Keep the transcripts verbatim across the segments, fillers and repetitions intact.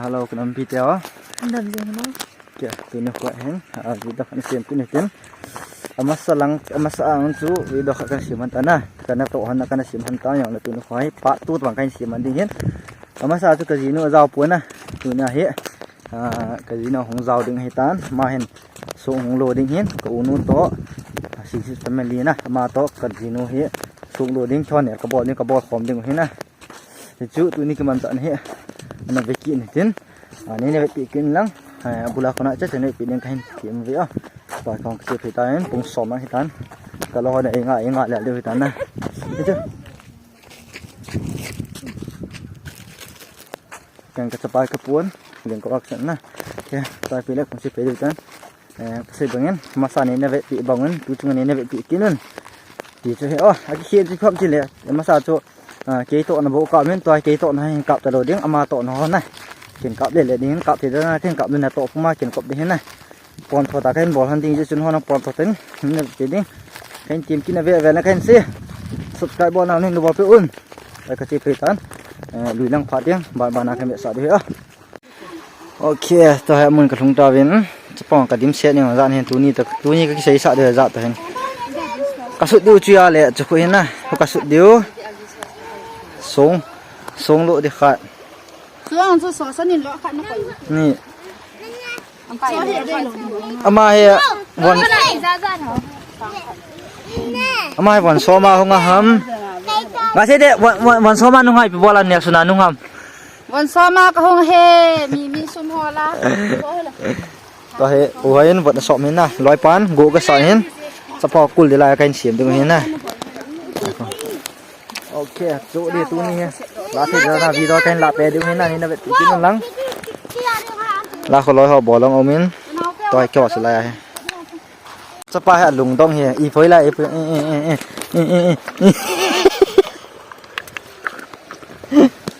Hello, ka nampi te o. Dam jeng lo. Kei, tuni kho hin, a, video khat sem tuni tin. Amasa lang, amasa ang chu video khat kan sem han ta na. Kana to han na kana sem han ta jong le tuni kho hi part two bang kan sem han ding hin. Amasa chu ka jinu ajao pon na. Tuni hi, a, ka jinu hung jao ding ahi tan. Ama hin song hung lo ding hin. Ka u nu to, a, six family na. Ama to ka jinu hi song lo ding thon ne ka bol ding ka bol khom ding hi na. Hichu tuni kimanchah na hi. Ana ve kit in tin. A, nei na vetpi kit in lang. A, bula kona cha cha nei vetpi ding kahin ti em ve a. Tua kong kisi phi tan, pung som lang hitan. Ka lo ho na inga, inga le le hitan na. Hichu. Kang ka chapa ka pon, ling ko action na. Kei, tua phi le kong si phi hitan. Eh, kasei bangin, masa nei na vetpi bangin, tu chunga nei na vetpi kit un. Ti chu hi, oh, akikhen chu khom ti le, masa chu, ah, kei toh na bou kap min, tua kei toh na hin kap ta lo ding, ama toh na ho na. Ken kap le le ding, kap ti da na, ken kap le na toh puma, ken kop ding hin na. Pon tho ta kahin bol han ding, chu chun ho na pon tho ten, hin na ti ding. Kahin tim kit na ve ve na kahin se. Subscribe bol na hin bol pe un. Ai ka che pe tan. Eh, lui lang pha ding, ba ba na kahin ve sa ding hi, ah. Ok, tua hi amun ka lhung tauvin, chapang ka dimset ning jan hin tuni ta, tuni ka kisei sa deu jat ta hin. Ka sut diu chu a le, chu khu hin na, ka sut diu. Song, song lo di khat. Song chu so sa nin lo khat na koi. Ni. Ang koi. Ama hi, von. Ama hi von soma hung a ham. Nga se de, von, von, von soma nung hai pi bola ne suna nung ham. Von soma ka hung he, mi, mi sum ho la. Tua hi, u hai in von som hin na, loi pan, go ka sa hin. Chapa kul de la kahin sem ding hin na. Ok, chu di tuni hi. La thei da na video kahin la pe ding hin na, nei na vetpi kit un lang. La kho loi ho bol long um in. Tua hi kyo si la ya hi. Chapa hi alungdong hi, i phoi la, i phoi, i, i.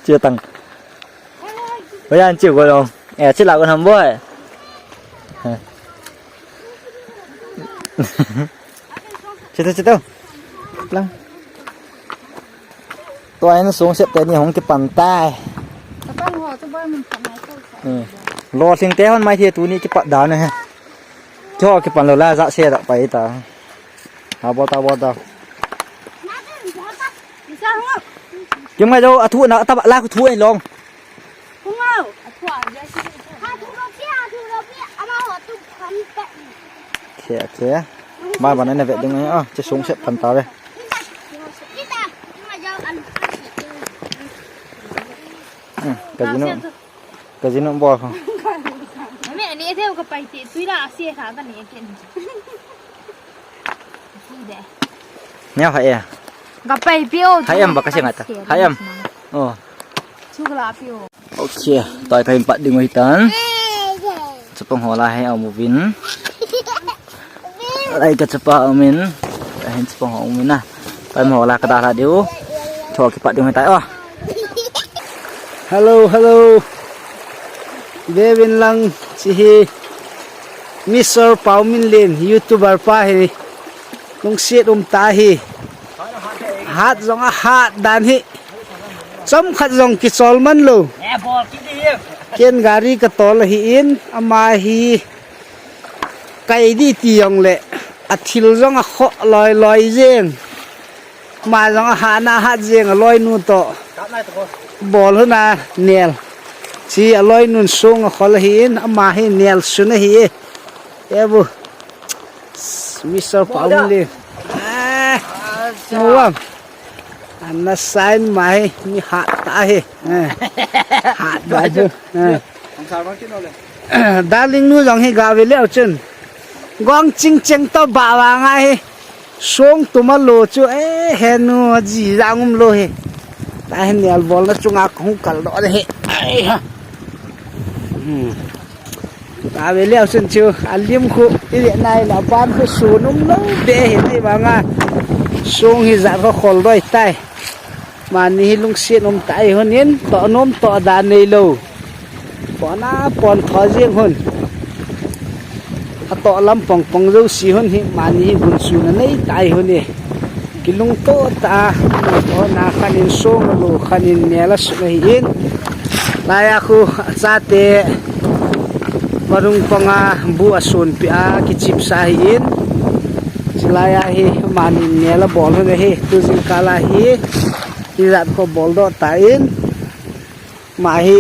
Chia tang. Oi, an chiu ko long. Eh, chi la ko nam boi. Chi tu, chi tu. Lang. Tua hin song sep teni hung kipan tai. Ka pang ho, chu boi mun phat nai ko. Hmm. Lo sing te hon mai the tuni kipat dan he. Cho kipan lo la ja se da pai ta. Ha bol ta, bol ta. Kim ngai do, a thu na ta la ku thu ai long. Khe, khe. Mai ban na ve ding a, che song sep phan ta ve. Hmm, ka jinu. Ka jinu bol ko. Me ni the ka pai ti, tui la se tha ka ni ke ni. Neo hai e. Ka pai pi o. Hai em ba ka se ngai ta. Hai em. Oh. Chu ka la pi o. Ok, tua hi kahin pat ding u hitan. Chapang ho la hi aum uvin. Lai ka chapa aum in. Kahin chapang ho aum in na. Tua hi ho la ka dalha diu. Cho kipat ding u hitai o. Hello, hello. Ve uvin lang chi hi. Mister Pauminlen, YouTuber pa hi. Lungset um ta hi. Hat jong a hat dan hi. Chomkhat jong kichol man lou. Ken gari ka tol ahi in, ama hi kai di ti jong le, a thil jong a kho loi loi jeng. Ama jong a hat na hat jeng a loinu toh. Bol hon a nel. Chi a loinun song a khol ahi in, ama hi nel sun ahi e. Ebu. Mister Pauminlen. Ah, muam. Ana sign mai ni hat ta he. Eh. Hat ba chu. Eh. Darling nu jong hi ga ve leu chun. Gong ching cheng to ba wa ngai hi. Song tuma lo chu, eh, he nu ji jang um lo he. Ta he nel bol na chunga kong kal do he. Ai ha. Hmm. Ka ve leu chun chu, a lim khu, i ve nai la ban khu sun um lo be hi nai vanga. Song hi ja kho khol doi tai. Mani hi lungset um tai hon in, toh nom toh da nei lo. Pon a pon tho jeng hon. A toh lam pong pong jo si hon hi, mani hi gun sun a nei tai hon e. Kilungto ta, toh na khan in song lo, khan in nel a sun ahi in. Laiya khu achate, marung panga bu asunpi a kichipsa ahin. Chilaiya hi amani nel abol hun ahi, tu jingkah a hi, hijat khu boldoh tan. Ama hi,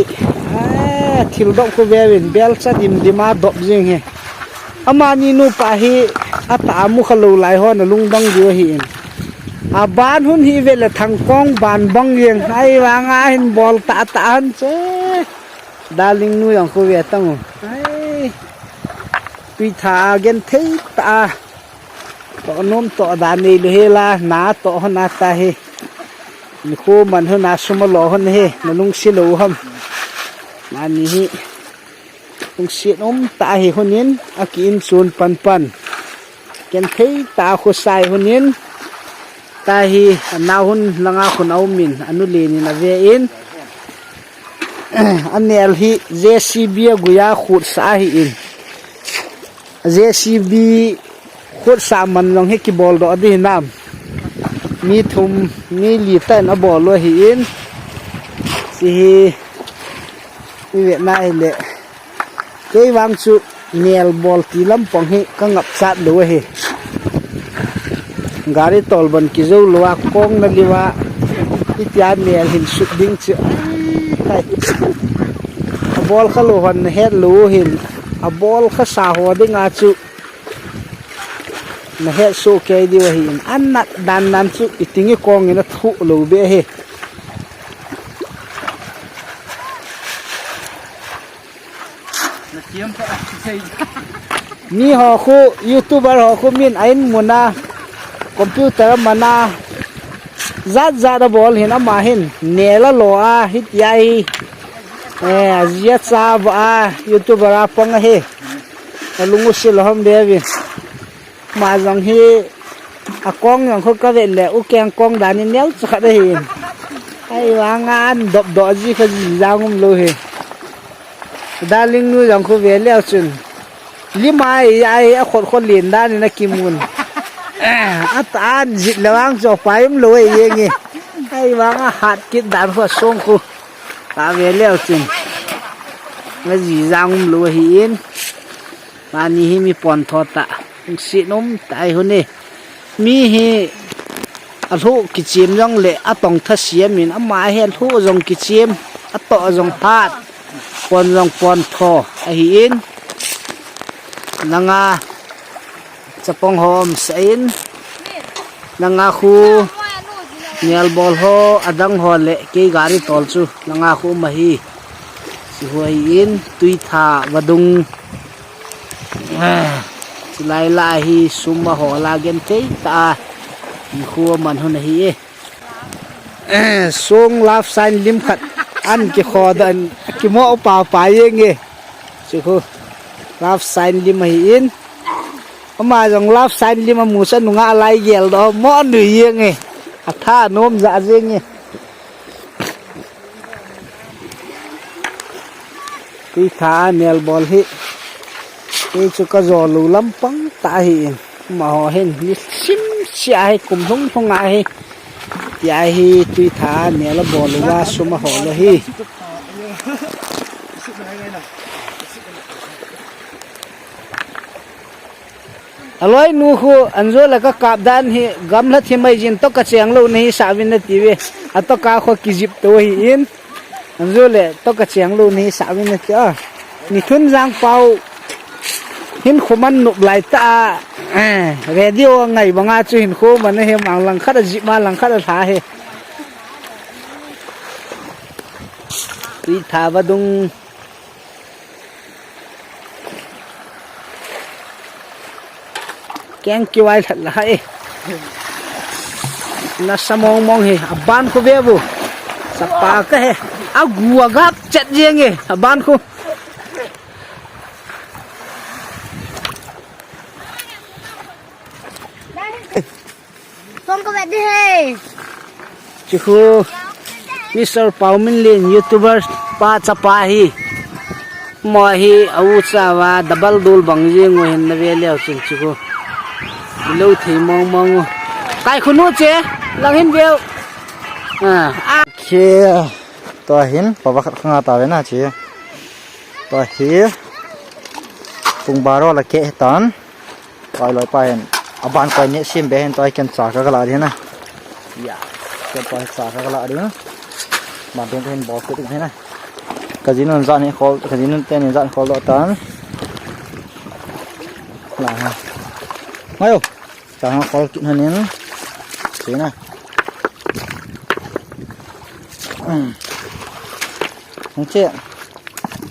eh, thil dop khu veuvin, belcha dimdim a dop jing hi. Amani nupa hi, atah a mukhalou lai hon alungdong diu ahin. Aban hun hi vele thangkong ban bang jeng, ahivanga hin bol tahtah hon che. Darling nu jong khu ve tang u. Ai. Tuitha a genthei tah a. Toh nom toh dan neilou hela, na toh hon ata hi. Nikho man hon a sum alo hon hi, nalungset lou ham. Amani hi. Lungset umtah a hi hon in, aki insun panpan. Genthei tah a khosah a hon in. Tahi, anao hon langa khun aumin, anu len in ave in. Anel hi J C B aguia khutsah ahin. J C B khutsah man jong hi kiboldoh ding hinam. Mi thum, mi li tah in abol u ahin. Hiche hi, ivetna hile. Kei vang chu nel bol ti lampang hi kangapchat lou ahi. Gari tol ban kijou lou a, kong naliu a, hitia nel hin sut ding chu. Ai, hai. Abol khalou hon nahet lou hin, abol khasa ho dinga chu nahet soh kei diu ahin, anat dan dan chu itingi kong in athoh lou beh ahi. Mi ho khu, YouTuber ho khu min a in mun a, computer a man a, jat jat abol hin ama hin, nel alo a, hitia hi, eh, ajia cha va a, YouTuber a pang ahi, alung u sil a hom be vin. Ama jong hi, akong jong khu kavet le, ukeng kong dan in neocha khat ahin. Ahivanga an dopdoh ji kha jijang umlou hi. Darling nu jong khu ve leu chun. Lim a, a, a khot khot len dan in akimun. Eh, atan jit le vang chu pai umlou ahi jeng e. Ahivanga hat kit dan khu asong khu. Kave leu chun. Ajijang umlou ahin. Amani hi mi pontho tah. Lungset umtah a hi hon e. Mi hi alhuh kichem jongle atong tha siam in, ama hi alhuh jong kichem, atoh jong hat, pon jong pontho ahin. Langa chapang ho umsah in, langa khu nel bol ho, adang ho le kei gari tol chu langa khu um ahi. Hiche khu ahin, Tuitha vadung. Ah, chulai lai hi sum ahol a genthei tah a, nikho aman hon ahi e. Eh, song love sign lim khat an kikhodoh in, kimo pa pa jeng e. Hiche khu love sign lim ahin. Ama jong love sign lim amu sa nunga alai geldoh mo nui jeng e. Atha nom ja jeng e. Tuitha a nel bol hi. Kei chu kajo lou lampang tah ahin. Amaho hin nisim sia hi kum lhung lhung a hi. Tia hi Tuitha a nel abol uva sum ahol u ahi. Aloinu khu, anjo le kakap dan hi, gamla thim mai jin toh kacheng lou nahi sah uvin nati uve. Atoh kakho kijip tou ahin. Anjo le toh kacheng lou nahi sah uvin nati a. Ni thun jang pau. Hinkho man nop lai tah a. Eh, radio angai banga chu hinkho man ahi mang langkhat ajip ma langkhat alha hi. Tuitha vadung. Keng kivai lhat la hai. Nasa mong mong hi, aban khu ve bu. Sapa ka he. Agu agap chet jeng e, aban khu. Kong ka vet di he. Hiche khu Mister Pauminlen YouTuber pa chapa hi. Mo hi a u cha va double dol bang jeng u hin na ve leu chun hiche khu. Lou thei mong mong u. Kai khu nu che, lang hin veu. Ah, ah. Che. Tua hin, pava khat khanga ta ve na chi. Tua hi, pung baro la ke tan. Tua loi pa hin, aban koi ne sim be hin, tua ken cha ka la di na. Ya, ken tua cha ka la di na. Ma ben hin bol ke di na. Ka jin nun zan hin khol, ka jin nun ten hin zan khol do tan. La ha. Mayo. Cha hang khol kit hanin. Sina. Hmm. Hang che.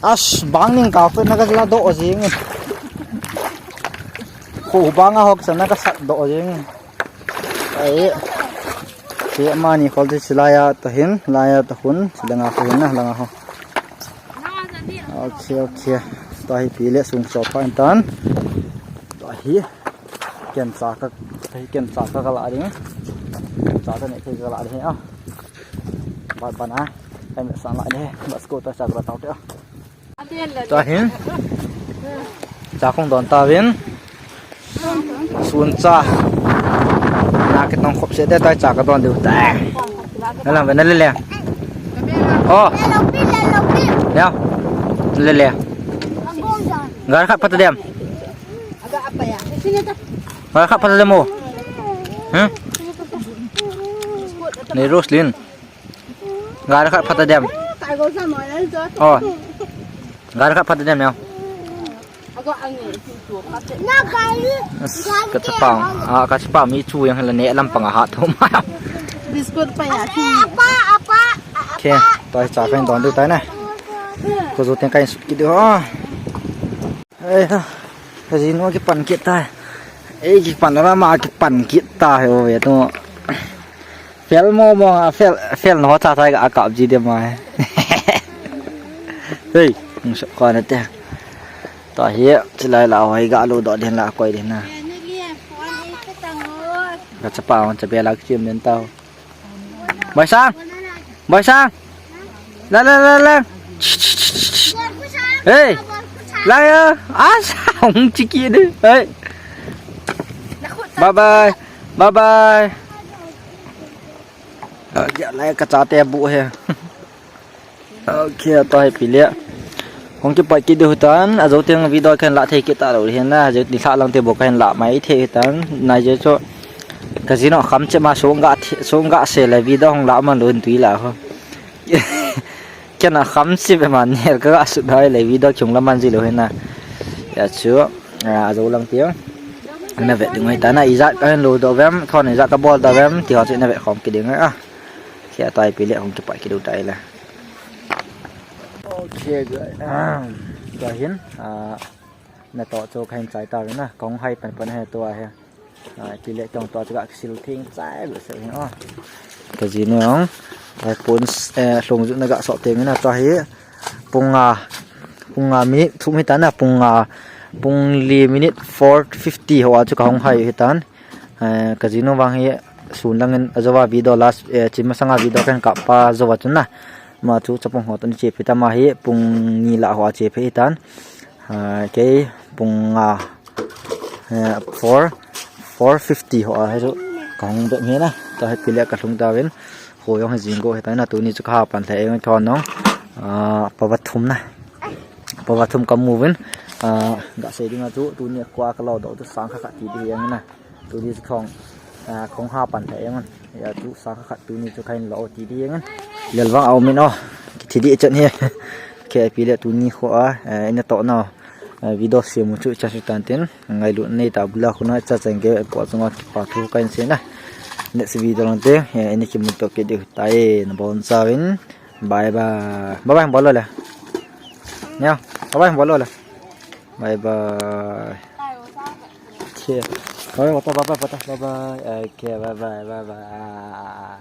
As bang ning ka fe na ka la do jing. Ko bang a hok sa na ka sat do jing. Ai. Che mani khol ti silaya ta hin, laya ta hun, silanga ko hin na langa ho. Okay, okay. Tua hi pi le sung so pa tan. Tua hi. Ken cha ka, ken cha ka la ding. Ken cha ka ne thei ka la ding a. Ba ba na. Kai me san la ne. Ba scooter cha ka tau te a. Tua hin. Cha khong don ta vin. Sun cha. Na ke tong khop se te tai cha ka don diu ta. Na lang ve na le le. Oh. Ya. Le le. Gar khat pata dem. Gar khat pata dem o. Hmm? Nei Roslyn. Gar khat pata dem. Oh. Gar khat pata dem ya. As, ka chapa, ah, ka chapa mi chu yang la ne lam pang a hat thum. Biscuit pa ya. Apa, apa. Okay, tua cha ka don diu tai na. Ko jo teng ka sut kit diu. Ei ha, ka jinu kipan kit tai. Ei, kipan la ma kipan kit tai o ve tu. Fel mo mo a fel, fel no cha tai ka kap ji de mai. Hei, nung sa ko na te. Tua hi, chilai la hoi ga lo do den la koi den na. Ka chapa, on cha be la kim den tau. Boy Sang! Boy Sang! La la la la! Hey! La ya! Asa! Hung chiki de! Hey! Bye bye! Bye bye! Ah, ya la ka cha te bu he. Okay, tua hi pi le. Hung kipai kit diu tan, ajo teng video kahin la thei kit ta lou hin na, ajo ni lha lang te bou kahin la mai thei tan, na je chu. Ka jinu kham che ma sung ga the, sung ga se le video hung la man lou in tui la ho. Ken a kham che be ma nel ka ga sut dai le video chung la man ji lou hin na. Ya chu, ah, ajo lang te. Na ve ding hoi ta na, ijat kahin lo do vem, thon ijat ka bol do vem, ti ho chu na ve khom kit ding a. Sia tai pi le hung kipai kit diu tai la. Okay, guys. Ah, tua hin, ah, na to chu kahin chai ta na, kong hai pan pan he tua he. Ah, pi le tong to chu ka sil thing chai bu se hin, oh. Ka jinu, ai pon, eh, hlung ju na ga so te na tua hi. Pung nga, pung nga minute thum hi ta na, pung nga, pung li minute four fifty ho a chu ka hung hai hi tan. Eh, ka jinu vang hi sun lang in ajo va video last, eh, chima sanga video kan kap pa jo va chun na. Ma chu chapang ho tun che phi ta ma hi pung ni la ho a che phi tan. Ah, kei pung nga, eh, four, four fifty ho a hi chu ka hung do mi na. Ta hi pi le ka hlung ta vin. Ho jong hi jing go hi ta na tuni chu ka ha pan thei eng thon nong. Ah, pa va thum na. Pa va thum ka mu vin. Ah, ga sei ding a chu tuni kwa ka lo do tu sang kha kha ti di yang na. Tuni chu khong, ah, khong ha pan thei eng. Ya chu sang kha kha tuni chu khain lo ti di yang. Lel vang au min o. Ki thi di chan hi. Ke pi le tuni kho a, eh, ina to na. Eh, video siam u chu cha su tan tin. Ngailut nei ta bula khu na cha chang ke po chunga pa thu kahin sei na. Next video lang te, eh, ini kimu to ke diu tai na bon sa vin. Bye bye. Bye bye bol le. Neo. Bye bye bol le. Bye bye. Okay. Bye bye, bye bye, bye bye. Okay, bye bye, bye bye.